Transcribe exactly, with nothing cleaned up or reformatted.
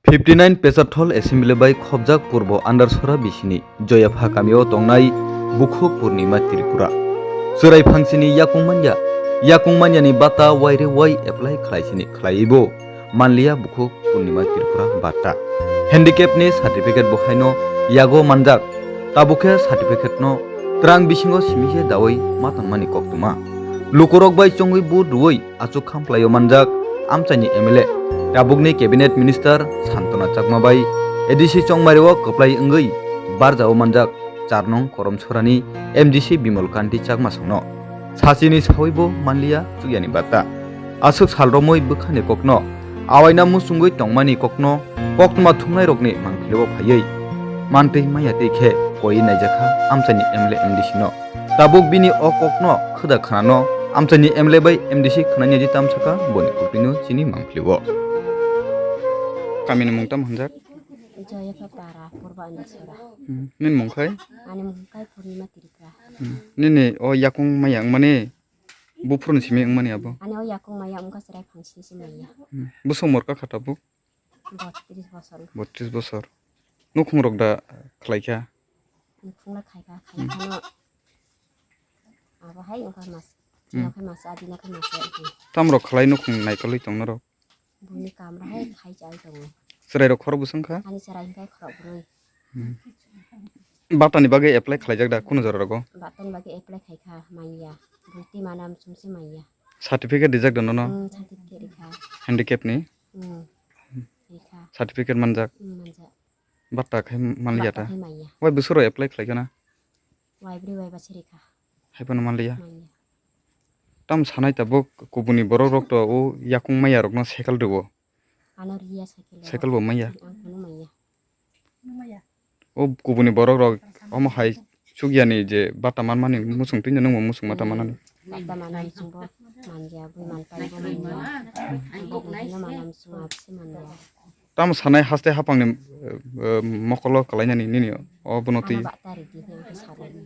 Fifty nine Pesathol Assembly bai khobjak Purbo Andarsora bisini Joyapha kamio tongnai Bukhu Purnima Tripura. Chwrai phangsini yakung manya, yakung manyani bata waire wai apply khlaisini khlaiwi bo manliya Bukhu Purnima Tripura bata. Handicap ni certificate bo haino yago manjak, tabuk khe certificate no twrang bisingo simi se dawi ma tongmani koktwma. Lukurok bai chongwi vote rwui achuk khamphlaio manjak amchaini M L A, tabukni cabinet minister Santona Chakma bai A D C Chongmario kwplai wngwi barjao manjak char nong Koromsorani M D C Bimal Kanti Chakma songno. Sachini sawi bo manliya chukyani bata. Aswk sal romwi bwkhani kokno awaina muchungwi tongmani kokno koktwma thumnairokni mangpilio phaiwi mantwi maya tei khe koi naijakha amchaini M L A M D C no. Tabuk bini o kokno khwda khnano amchaini M L A bai M D C khwnani ji tamsaka boni kuktwino chini mangpilio. Kamini mung tamo hwnjak? Joyapha para, Purbo Andarsora. Hmm. Nini mung khai? Ani mung khai Purnima Tripura. Hmm. Nini o yakung maya wngmani, buphuruni simi wngmani abo? Ani o yakung maya wngkha chwrai phangsini se maya. Hmm. Bwswk morka kha tabuk? Botris bosor. Botris bosor. Nukhung rok da khlai kha? Nukhung la khai kha, khai Hmm. khano abo hai wngkha mas. Hmm. Chino khai mas, adina khai mas. Tam rok khlai nukhung naikolwi tong norok? Buni kamra hai khai chai tongo. Chwrai rok khorok bwswng kha? Ani chwrai hwnkhe khorok bwrwi. Hmm. Batani bagwi apply khlaijak da kunu jora rogo? Batani bagwi apply khai kha, manya. Bwtwi mana msung se manya. Certificate rijak da nono? Hmm, certificate rikha. Handicap ni? Hmm. Rikha. Certificate manjak? Hmm, manjak. Bata khai manliya ta? Bata khai manya. Wai bwswk rok apply khlai kha na? Wai bwrwi wai bwsa rikha. Hai phano manliya? Manya. Tam sanai tabuk kubuni borok rok to o yakung maya rokno cycle rwo. Ano riya cycle. Cycle bo manya? Ang kunu manya. O kubuni borok rok omo hai chukyani je bata manmani muchung twi nwng bo muchung mata manani. Bata manmani chwngbo manja bui manpai bo manya. Bata manmani chwng abse manya. Tamo sanai haste hapangni, eh, eh, mokolo kalainani nini o bono twi. Ano bata ridi hwnwi salai.